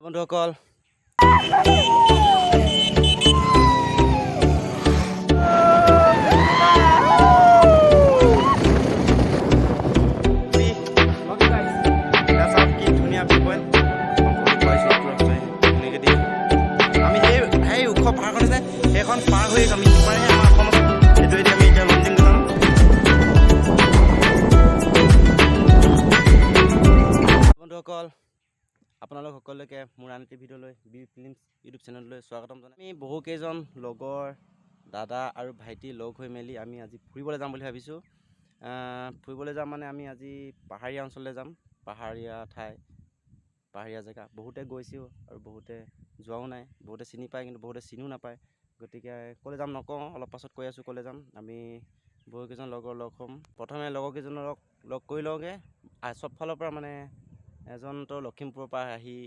বন্ধুসকল, চাওক কি ধুনীয়া ভিউ পইণ্ট ধুনীয়াকৈ দিয়ে। আমি সেই ওখ পাহাৰখন আছে, সেইখন পাৰ হৈ আমি সিপাৰেহে আমাৰ অসম আছে। সেইটোৱেদি আমি এতিয়া লমডিং যাম। বন্ধুসকল, আপোনালোক সকলোকে মোৰ আন এটি ভিডিঅ'লৈ, বি ফিল্মছ ইউটিউব চেনেললৈ স্বাগতম জনাই। আমি বহুকেইজন লগৰ দাদা আৰু ভাইটি লগ হৈ মেলি আমি আজি ফুৰিবলৈ যাম বুলি ভাবিছোঁ। ফুৰিবলৈ যাম মানে আমি আজি পাহাৰীয়া অঞ্চললৈ যাম। পাহাৰীয়া ঠাই, পাহাৰীয়া জেগা বহুতে গৈছেও আৰু বহুতে যোৱাও নাই। বহুতে চিনি পায়, কিন্তু বহুতে চিনিও নাপায়। গতিকে ক'লৈ যাম নকওঁ, অলপ পাছত কৈ আছোঁ ক'লৈ যাম। আমি বহুকেইজন লগৰ লগ হ'ম। প্ৰথমে লগৰকেইজনৰ লগ কৰি লওঁগৈ। চব ফালৰ পৰা মানে এজনতো লখিমপুৰৰ পৰা আহি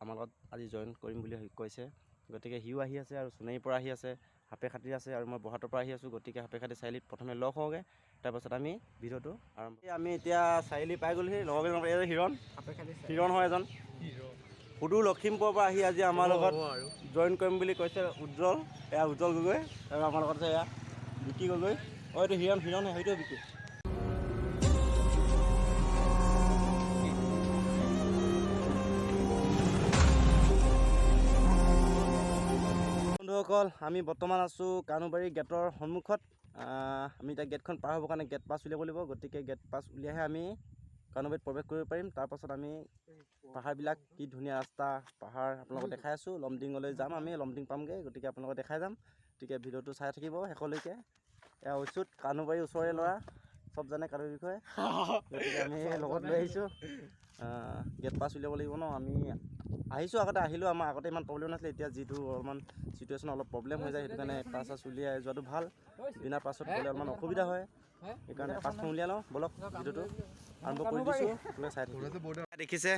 আমাৰ লগত আজি জইন কৰিম বুলি কৈছে, গতিকে সিও আহি আছে। আৰু সোণাৰীৰ পৰা আহি আছে, সাপেখাতিৰ আছে আৰু মই বৰহাটৰ পৰা আহি আছোঁ। গতিকে সাপেখাতি চাৰিআলিত প্ৰথমে লগ হওঁগৈ, তাৰপাছত আমি ভিডিঅ'টো আৰম্ভ। আমি এতিয়া চাৰিআলি পাই গ'লোহি। লগৰকেইজন, এই হিৰণ, হিৰণ হয় এজন সুদূৰ লখিমপুৰৰ পৰা আহি আজি আমাৰ লগত জইন কৰিম বুলি কৈছে, উজ্জ্বল। এয়া উজ্জ্বল গগৈ আৰু আমাৰ লগত আছে এয়া বিকি গগৈ। অঁ, এইটো হিৰণ, হিৰণ হয়, সেইটোৱে বিকি। বন্ধুসকল, আমি বৰ্তমান আছোঁ কানুবাৰী গেটৰ সন্মুখত। আমি এতিয়া গেটখন পাৰ হ'বৰ কাৰণে গেট পাছ উলিয়াব লাগিব। গতিকে গেট পাছ উলিয়াইহে আমি কানুবাৰীত প্ৰৱেশ কৰিব পাৰিম। তাৰপাছত আমি পাহাৰবিলাক, কি ধুনীয়া ৰাস্তা, পাহাৰ আপোনালোকক দেখাই আছোঁ। লমডিঙলৈ যাম আমি, লমডিং পামগৈ। গতিকে আপোনালোকক দেখাই যাম। গতিকে ভিডিঅ'টো চাই থাকিব শেষলৈকে। এয়া অচ্যুত, কানুবাৰীৰ ওচৰৰে ল'ৰা, চব জানে কানুবাৰীৰ বিষয়ে। গতিকে আমি লগত লৈ আহিছোঁ। গেট পাছ উলিয়াব লাগিব ন। আমি আহিছোঁ, আগতে আহিলোঁ, আমাৰ আগতে ইমান প্ৰব্লেম নাছিলে। এতিয়া যিটো অলপমান চিটুৱেশ্যন অলপ প্ৰব্লেম হৈ যায়, সেইটো কাৰণে পাছ চাছ উলিয়াই যোৱাটো ভাল। বিনা পাছত গ'লে অলপমান অসুবিধা হয়, সেইকাৰণে পাছখন উলিয়াই লওঁ। ব'লক, ভিডিঅ'টো আৰম্ভ কৰি দিছোঁ, আপোনালোকে চাই থাকিব। দেখিছে,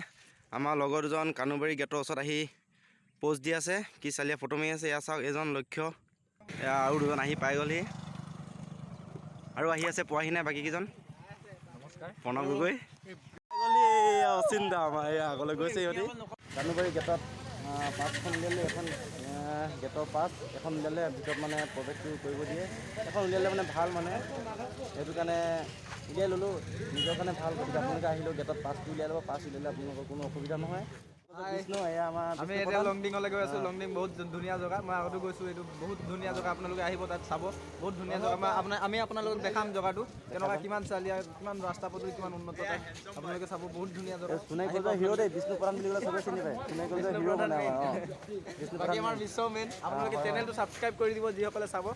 আমাৰ লগৰ দুজন কানুবাৰী গেটৰ ওচৰত আহি প'জ দি আছে, কি চালিয়া ফটো মাৰি আছে। এয়া চাওক, এজন লক্ষ্য, এয়া আৰু দুজন আহি পাই গ'লহি আৰু আহি আছে, পোৱাহি নাই বাকীকেইজন। প্ৰণৱ গগৈ গ'লি, অচিন দা আমাৰ এয়া আগলৈ গৈছে ইহঁতি। কানুবাৰী গেটত পাছখন উলিয়ালে, এখন গেটৰ পাছ এখন উলিয়ালে ভিতৰত মানে প্ৰৱেশটো কৰিব দিয়ে। এখন উলিয়ালে মানে ভাল, মানে সেইটো কাৰণে উলিয়াই ল'লোঁ, নিজৰ কাৰণে ভাল। গতিকে আপোনালোকে আহিলেও গেটত পাছটো উলিয়াই ল'ব। পাছ উলিয়ালে আপোনালোকৰ কোনো অসুবিধা নহয়। বিষ্ণু, এয়া আমাৰ আমি বিষ্ণু এতিয়া প্ৰধান। লংডিঙলৈ গৈ আছোঁ। লংডিং বহুত ধুনীয়া জেগা, মই আগতো গৈছোঁ। এইটো বহুত ধুনীয়া জেগা, আপোনালোকে আহিব, তাত চাব, বহুত ধুনীয়া জেগা। মই আপোনাৰ আমি আপোনালোকক দেখাম জেগাটো কেনেকুৱা, কিমান চালিয়া, কিমান ৰাস্তা পদূলি কিমান উন্নত তাত। আপোনালোকে চাব, বহুত ধুনীয়া জেগা। সোণাৰী কলেজৰ হিৰ' দেই, বিষ্ণু প্ৰধান বুলি ক'লে চবেই চিনি পায়। সোণাৰী কলেজৰ হিৰ' মানে আমাৰ, অঁ, বিষ্ণু বাকী প্ৰধান। আমাৰ বিশ্ব মেইন। আপোনালোকে চেনেলটো ছাবস্ক্ৰাইব কৰি দিব, যিসকলে চাব,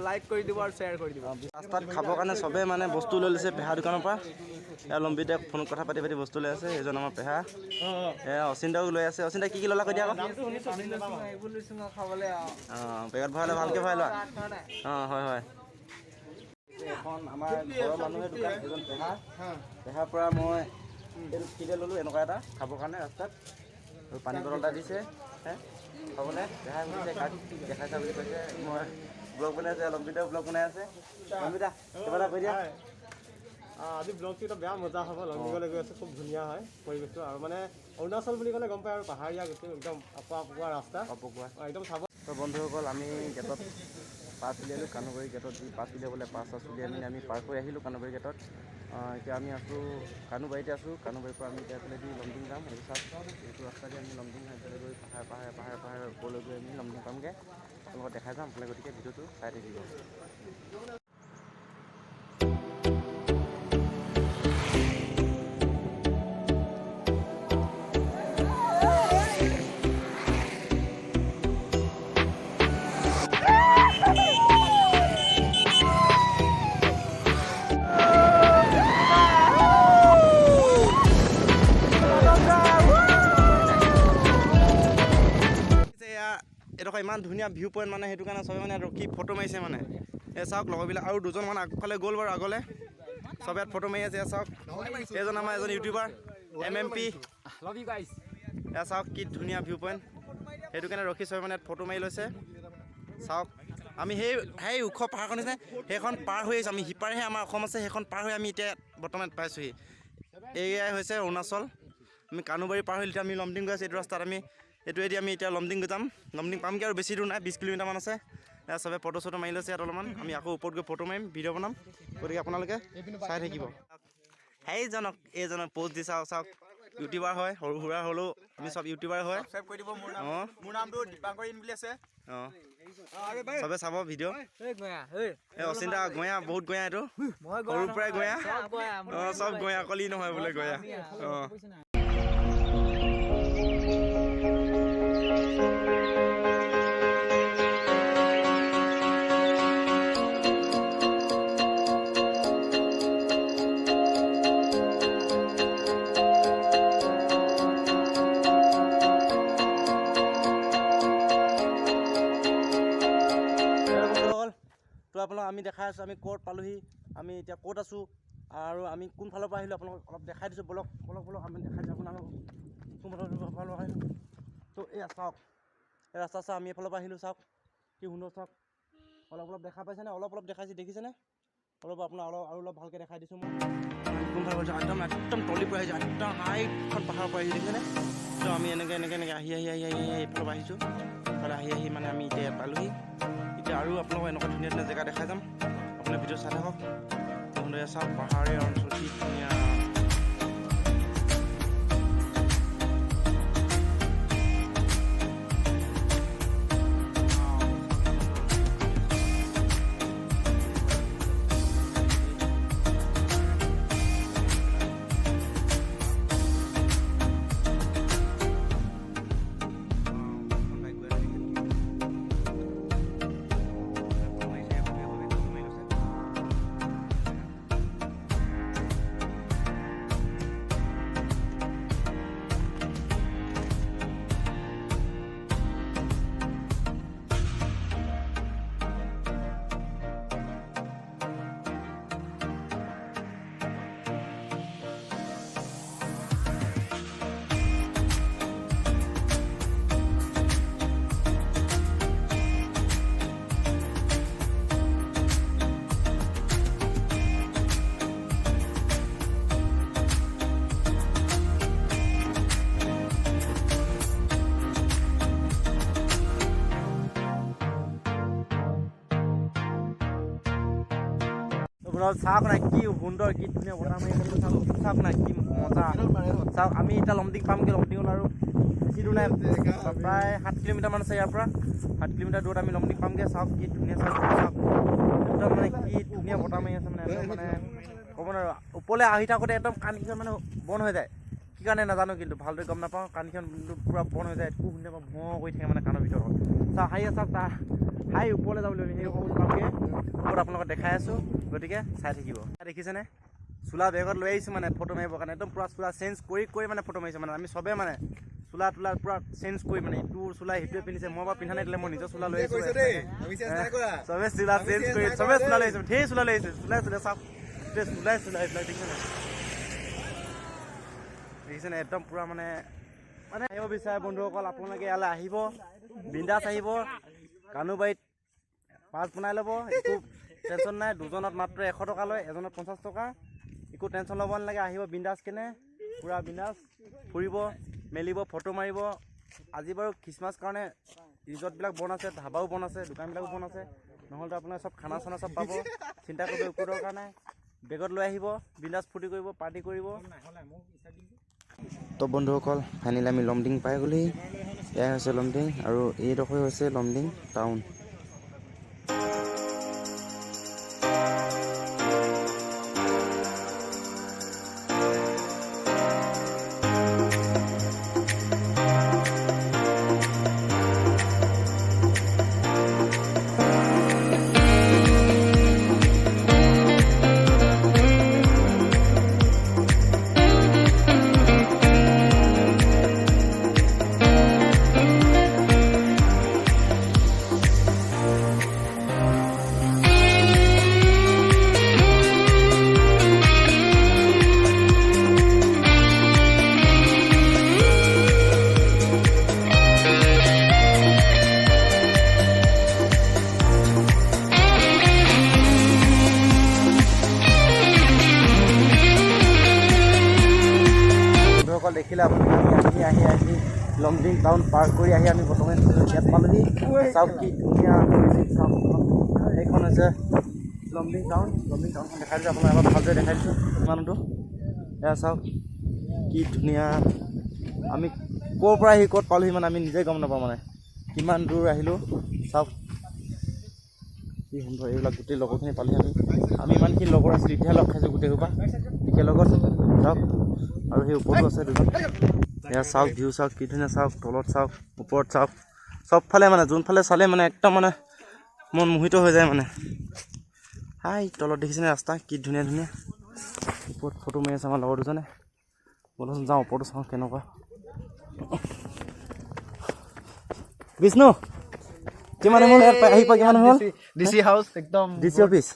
লাইক কৰি দিব আৰু শ্বেয়াৰ কৰি দিব। ৰাস্তাত খাবৰ কাৰণে চবে মানে বস্তু লৈ লৈছে পেহা দোকানৰ পৰা। এয়া লম্বিতে ফোনত কথা পাতি পাতি বস্তু লৈ আছে। এইজন আমাৰ পেহা। এয়া অচিন্তাও লৈ আছে। অচিন্তা, কি কি ল'লা কৈ দিয়া আকৌ। অঁ, বেগত ভৰাই লোৱা, ভালকৈ ভৰাই লোৱা। অঁ, হয় হয়। এখন আমাৰ ঘৰৰ মানুহে দোকান, এজন পেহা। পেহাৰ পৰা মই এইটো ফ্ৰীতে ল'লোঁ, এনেকুৱা এটা খাবৰ কাৰণে ৰাস্তাত। আৰু পানী বটল এটা দিছে হে খাবলৈ। পেহাই সুধিছে কাক দেখাইছা বুলি কৈছে। মই ব্লগ বনাই আছে, লম্বিতাও ব্লগ বনাই আছে। লম্বিতা, কিবা এটা কৈ দিয়া। আজি ব্লগটো এটা বেয়া মজা হ'ব। লংডিঙলৈ গৈ আছোঁ, খুব ধুনীয়া হয় পৰিৱেশটো। আৰু মানে অৰুণাচল বুলি ক'লে গম পায় আৰু, পাহাৰীয়া গোটেই একদম অকোৱা পকোৱা ৰাস্তা। অপকোৱা। একদম চাব। তো বন্ধুসকল, আমি গেটত পাছ উলিয়ালোঁ। কানুবাৰী গেটত যি পাছ উলিয়াবলৈ, পাছ চাছ উলিয়াই মেলি আমি পাৰ কৰি আহিলোঁ কানুবাৰী গেটত। এতিয়া আমি আছোঁ কানুবাৰীতে আছোঁ। কানুবাৰীৰ পৰা আমি এতিয়া এইফালেদি লমডিং যাম। এইটো চাওক, এইটো ৰাস্তা দি আমি লমডিং এইফালে গৈ পাহাৰ পাহাৰে পাহাৰে পাহাৰে ওপৰলৈ গৈ আমি লমডিং পামগৈ। আপোনালোকক দেখাই যাম আপোনালোকে, গতিকে ভিডিঅ'টো চাই থাকিব। এয়া এডোখৰ ইমান ধুনীয়া ভিউ পইণ্ট, মানে সেইটো কাৰণে চবে মানে ৰখি ফটো মাৰিছে। মানে এই চাওক, লগৰবিলাক আৰু দুজন মান আগফালে গ'ল বাৰু আগলৈ। চবে ইয়াত ফটো মাৰি আছে। এয়া চাওক, এইজন আমাৰ এজন YouTuber M M P. Love you guys. এয়া চাওক, কি ধুনীয়া ভিউ পইণ্ট। সেইটো কাৰণে ৰখি চবে মানে ইয়াত ফটো মাৰি লৈছে। চাওক, আমি সেই ওখ পাহাৰখন আছে, সেইখন পাৰ হৈ আহিছোঁ। আমি সিপাৰেহে আমাৰ অসম আছে, সেইখন পাৰ হৈ আমি এতিয়া বৰ্তমান পাইছোঁহি। এয়াই হৈছে অৰুণাচল। আমি কানুবাৰী পাৰ হৈ এতিয়া আমি লমডিং গৈ আছোঁ। এইটো ৰাস্তাত আমি এইটোৱেদি আমি এতিয়া লমডিং যাম। লমডিং পামগৈ আৰু বেছি দূৰ নাই, 20 কিলোমিটাৰমান আছে। এয়া চবে ফটো চটো মাৰি লৈছে ইয়াত অলপমান। আমি আকৌ ওপৰত গৈ ফটো মাৰিম, ভিডিঅ' বনাম। গতিকে আপোনালোকে চাই থাকিব। সেইজনক, এইজনক প'ষ্ট দি চাওক চাওক। ইউটিউবাৰ হয়, সৰু সুৰা হ'লেও আমি চব ইউটিউবাৰ হয়। ছাবস্ক্ৰাইব কৰি দিব মোৰ নাম। অঁ। মোৰ নামটো দীপাংকৰ ইন বুলি আছে। অঁ, চবে চাব ভিডিঅ'। এই অচিন্তা গঞা, বহুত গঞা এইটো, সৰুৰ পৰাই গঞা। অঁ, চব গঞা, কলি নহয় বোলে গঞা। অঁ। বন্ধুসকল, তো আপোনালোক আমি দেখাই আছোঁ আমি ক'ত পালোহি, আমি এতিয়া ক'ত আছোঁ আৰু আমি কোনফালৰ পৰা আহিলোঁ, আপোনালোকক অলপ দেখাই দিছোঁ। ব'লক ব'লক ব'লক, আমি দেখাই দিছোঁ আপোনালোকক কোনফালৰ পৰা আহিলোঁ। তো এয়া চাওক, এই ৰাস্তা চাওক, আমি এইফালৰ পৰা আহিলোঁ। চাওক কি সুন্দৰ, চাওক। অলপ অলপ দেখা পাইছেনে? অলপ অলপ দেখাইছে, দেখিছেনে? অলপ আপোনাৰ অলপ আৰু অলপ ভালকৈ দেখাই দিছোঁ মই। আমি কোনফালৰ পৰা আহিছোঁ? একদম একদম তলিৰ পৰা আহিছোঁ, একদম হাইটখন পাহাৰৰ পৰা আহিছোঁ, দেখিছেনে? তো আমি এনেকৈ এনেকৈ এনেকৈ আহি আহি আহি আহি আহি এইফালৰ পৰা আহিছোঁ। এইফালে আহি আহি মানে আমি এতিয়া পালোহি। এতিয়া আৰু আপোনালোকক এনেকুৱা ধুনীয়া ধুনীয়া জেগা দেখাই যাম। আপুনি ভিডিঅ' চাই থাকক। সুন্দৰ, চাওক পাহাৰীয়া অঞ্চল, কি ধুনীয়া। বন্ধুসকল, চাওক না কি সুন্দৰ, কি ধুনীয়া বতাহ মাৰি আছে। চাওক চাওক না কি মজা, চাওক। আমি এতিয়া লমডিং পামগৈ। লমডিঙত আৰু বেছি দূৰ নাই, প্ৰায় 7 কিলোমিটাৰমান আছে ইয়াৰ পৰা। 7 কিলোমিটাৰ দূৰত আমি লমডিং পামগৈ। চাওক কি ধুনীয়া, চাওক চাওক, একদম মানে কি ধুনীয়া বতাহ মাৰি আছে, মানে একদম মানে ক'ব নোৱাৰো। ওপৰলৈ আহি থাকোঁতে একদম কাণকেইখন মানে বন্ধ হৈ যায়, কি কাৰণে নাজানো, কিন্তু ভালদৰে গম নাপাওঁ। কাণকেইখন পূৰা বন্ধ হৈ যায়, একো শুনি নাপাওঁ, ভঁ কৰি থাকে মানে কাণৰ ভিতৰত। চাওক, হাই চাওক, তাৰ হাই ওপৰলৈ যাব লাগিব। সেই ওপৰত পামগৈ, ওপৰত আপোনালোকক দেখাই আছোঁ, গতিকে চাই থাকিব। দেখিছেনে, চোলা বেগত লৈ আহিছোঁ মানে ফটো মাৰিবৰ কাৰণে। একদম পূৰা চোলা চেঞ্জ কৰি কৰি মানে ফটো মাৰিছোঁ। মানে আমি চবে মানে চোলা তোলা পূৰা চেঞ্জ কৰি, মানে ইটো চোলা সিটোৱে পিন্ধিছে। মই বাৰু পিন্ধা নাই তেতিয়াহ'লে, মই নিজৰ চোলা লৈ আহিছোঁ। চবে চোলা চেঞ্জ কৰি, চবে চোলা লৈ আহিছোঁ, ধেৰ চোলা লৈ আহিছোঁ। চোলাই চোলাই চাওক, গোটেই চোলাই চোলাই এইবিলাক। দেখিছেনে, দেখিছেনে? একদম পূৰা মানে মানে আহিব বিচাৰে বন্ধুসকল, আপোনালোকে ইয়ালৈ আহিব, বিন্দাছ আহিব। কানুবাৰীত পাছ বনাই ল'ব, একো টেনশ্যন নাই। দুজনত মাত্ৰ 100 টকা লয়, এজনত 50 টকা। একো টেনশ্যন ল'ব নালাগে, আহিব বিন্দাছ কেনে, পূৰা বিন্দাছ ফুৰিব মেলিব, ফটো মাৰিব। আজি বাৰু খ্ৰীষ্টমাছ কাৰণে ৰিজৰ্টবিলাক বন্ধ আছে, ধাবাও বন্ধ আছে, দোকানবিলাকো বন্ধ আছে। নহ'লেতো আপোনাৰ চব খানা চানা চব পাব, চিন্তা কৰিব একো দৰকাৰ নাই। বেগত লৈ আহিব, বিন্দাছ ফূৰ্তি কৰিব, পাৰ্টি কৰিব। তো বন্ধুসকল, ফাইনেলি আমি লমডিং পাই গ'লোহি। এয়াই হৈছে লমডিং আৰু এইডোখৰ হৈছে লমডিং টাউন। টাউন পাৰ কৰি আহি আমি বৰ্তমান ইয়াত পালোহি। চাওক কি ধুনীয়া পৰিৱেশ, চাওক। এইখন হৈছে লংডিং টাউন। লংডিং টাউনখন দেখাই দিছোঁ আপোনাক, এবাৰ ভালদৰে দেখাই দিছোঁ মানুহটো। এয়া চাওক কি ধুনীয়া। আমি ক'ৰ পৰা আহি ক'ত পালোহি মানে আমি নিজে গম নাপাওঁ, মানে কিমান দূৰ আহিলোঁ। চাওক কি সুন্দৰ এইবিলাক। গোটেই লগৰখিনি পালোহি আমি। আমি ইমানখিনি লগৰ আছিলোঁ, এতিয়াহে লগ খাইছোঁ গোটেইসোপা একেলগত। চাওক, আৰু সেই ওপৰতো আছে দুজন। এয়া চাওক, ভিউ চাওক কি ধুনীয়া। চাওক, তলত চাওক, ওপৰত চাওক, চবফালে মানে যোনফালে চালে মানে একদম মানে মন মোহিত হৈ যায় মানে। হাই, তলত দেখিছেনে ৰাস্তা কি ধুনীয়া ধুনীয়া। ওপৰত ফটো মাৰি আছে আমাৰ লগৰ দুজনে। ব'লচোন যাওঁ, ওপৰতো চাওঁ কেনেকুৱা। বিষ্ণু, কিমান সময় হ'ল ইয়াত আহি পোৱা? কিমান সময় হ'ল? ডি চি হাউচ একদম। D C office.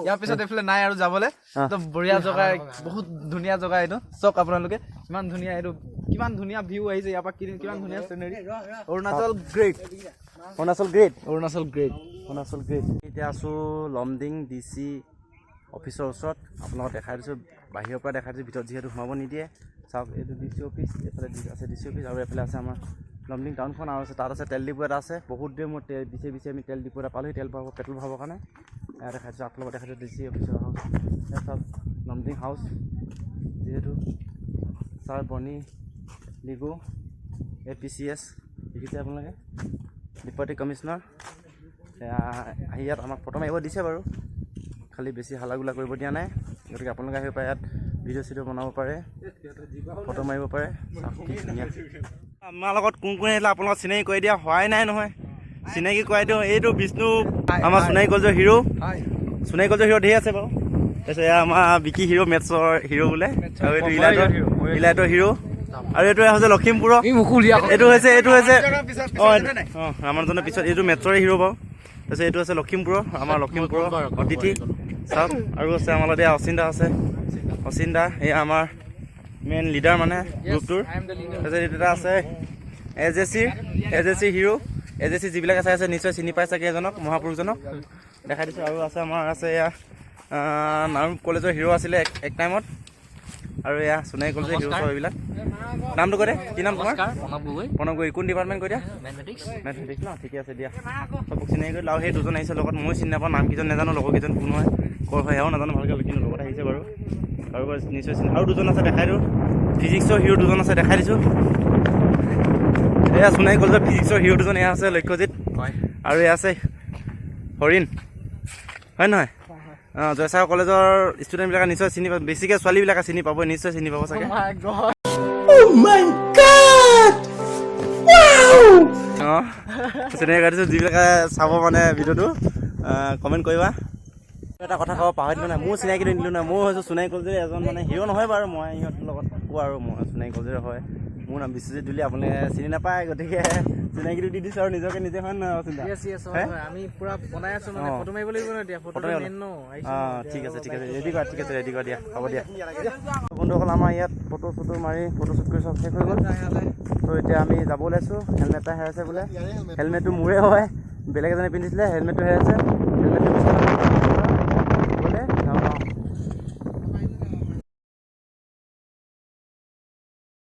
ইয়াৰ পিছত এইফালে নাই আৰু যাবলে। একদম বঢ়িয়া জগা, বহুত ধুনীয়া জগা এইটো। চাওক আপোনালোকে, কিমান ধুনীয়া এইটো, কিমান ধুনীয়া ভিউ আহিছে ইয়াৰ পৰা, কিমান ধুনীয়া scenery. Arunachal great. Arunachal great. Arunachal great. Arunachal great. এতিয়া আছোঁ লমডিং ডি চি অফিচৰ ওচৰত। আপোনালোকক দেখাই দিছোঁ, বাহিৰৰ পৰা দেখাই দিছোঁ, ভিতৰত যিহেতু সোমাব নিদিয়ে। চাওক, এইটো ডি চি অফিচ। এইফালে আছে ডি চি অফিচ আৰু এইফালে আছে আমাৰ লমডিং টাউনখন আৰু আছে তাত আছে তেল ডিপু এটা আছে। বহুত দেৰি মোৰ তেল বিচাৰি বিচাৰি আমি তেল ডিপু এটা পালোহি, তেল ভৰাব, পেট্ৰল ভৰাবৰ কাৰণে। এয়া দেখাই দিছোঁ আপোনালোকক, দেখাই দিছোঁ ডি চি অফিচৰ হাউচ। এয়া চাওক, লমডিং হাউচ, যিহেতু ছাৰ বনি লিগু, এপিচিএছ দেখিছে আপোনালোকে, ডেপুটি কমিশ্যনাৰ। এয়া আহি ইয়াত আমাক ফটো মাৰিব দিছে বাৰু, খালি বেছি হালা গোলা কৰিব দিয়া নাই। গতিকে আপোনালোকে আহিব পাৰে, ইয়াত ভিডিঅ' চিডিঅ' বনাব পাৰে, ফটো মাৰিব পাৰে। চাওক কি ধুনীয়া। আমাৰ লগত কোন কোন আহিলে আপোনালোকক চিনাকি কৰি দিয়া হোৱাই নাই নহয়, চিনাকি কৰাই দিওঁ। এইটো বিষ্ণু, আমাৰ সোণাৰী কলেজৰ হিৰ'। সোণাৰী কলেজৰ হিৰ' ধেৰ আছে বাৰু। তাৰপিছত এয়া আমাৰ বিকি হিৰ', মেথছৰ হিৰ' বোলে। আৰু এইটো ইলাইটৰ হিৰ'। আৰু এইটো হৈছে লখিমপুৰৰ, এইটো হৈছে অঁ ৰামানুজনৰ পিছত এইটো মেথছৰে হিৰ' বাৰু। তাৰপিছত এইটো আছে লখিমপুৰৰ, আমাৰ লখিমপুৰৰ অতিথি। চাওক, আৰু আছে আমাৰ লগত এয়া অচিন্তা আছে। অচিন্তা এয়া আমাৰ মেইন লিডাৰ মানে গ্ৰুপটোৰ। তাৰপিছত এইটো এটা আছে এছ জে চিৰ হিৰ'। এছ জে চি যিবিলাকে চাই আছে নিশ্চয় চিনি পাই চাগে এজনক, মহাপুৰুষজনক দেখাই দিছোঁ। আৰু আছে আমাৰ আছে এয়া নামৰূপ কলেজৰ হিৰ' আছিলে এক টাইমত। আৰু এয়া সোণাৰী কলেজৰ হিৰ' চব এইবিলাক। নামটো কৈ দে, কি নাম তোমাৰ? প্ৰণৱ গগৈ। প্ৰণৱ গগৈ। কোন ডিপাৰ্টমেণ্ট কৈ দিয়া। মেথমেটিক্স। মেথমেটিক্স ন? ঠিকে আছে দিয়া। চবক চিনাকি কৰিলোঁ। আৰু সেই দুজন আহিছে লগত, ময়ো চিনি নাপাওঁ, নাম কেইজন নাজানো, লগৰ কেইজন কোন হয়, ক'ৰ হয় সেয়াও নাজানো ভালকৈ, কিন্তু লগত আহিছে বাৰু। কাৰোবাৰ নিশ্চয় চিনি। আৰু দুজন আছে, দেখাই দিওঁ। ফিজিক্সৰ হিৰ' দুজন আছে, দেখাই দিছোঁ। এয়া সোণাৰী কলেজৰ ফিজিক্সৰ হিৰ' দুজন। এয়া আছে লক্ষ্যজিত আৰু এয়া আছে হৰিণ, হয় নহয়? অঁ, জয়সাগৰ কলেজৰ ষ্টুডেণ্টবিলাকে নিশ্চয় চিনি পাব, বেছিকৈ ছোৱালীবিলাকে চিনি পাব, নিশ্চয় চিনি পাব চাগে। অঁ, চিনাকি কৰি দিছোঁ। যিবিলাকে চাব মানে ভিডিঅ'টো, কমেণ্ট কৰিবা। এটা কথা ক'ব পাহৰি দিলোঁ নাই, মোৰ চিনাকিটো নিদিলোঁ নাই। মোৰ হৈছোঁ সোণাৰী কলেজৰ এজন মানে হিৰ' নহয় বাৰু, মই সিহঁতৰ লগত থাকোঁ আৰু মই সোণাৰী কলেজৰ হয়। মোৰ নাম বিশ্বজিৎ দুলি, আপুনি চিনি নাপায়, গতিকে চিনাকিটো দি দিছোঁ আৰু নিজকে নিজে, হয় নহয় চিন্তা? য়েছ, হয়। আমি পুৰা বনাই আছো মানে ফটো মাৰিব লাগিব ন এতিয়া, ফটো ফটো মাৰিব। মেইন ন। অঁ, ঠিক আছে, ঠিক আছে, ৰেডি কৰা। ঠিক আছে, ৰেডি কৰা দিয়া, হ'ব দিয়া। বন্ধুসকল, আমাৰ ইয়াত ফটো চটো মাৰি, ফটো শ্বুট কৰি চব শেষ হৈ গ'ল। ত' এতিয়া আমি যাব ওলাইছোঁ। হেলমেট এটা হেৰাইছে বোলে। হেলমেটটো মোৰে হয়, বেলেগ এজনে পিন্ধিছিলে, হেলমেটটো হেৰাইছে। হেলমেটটো বিচাৰি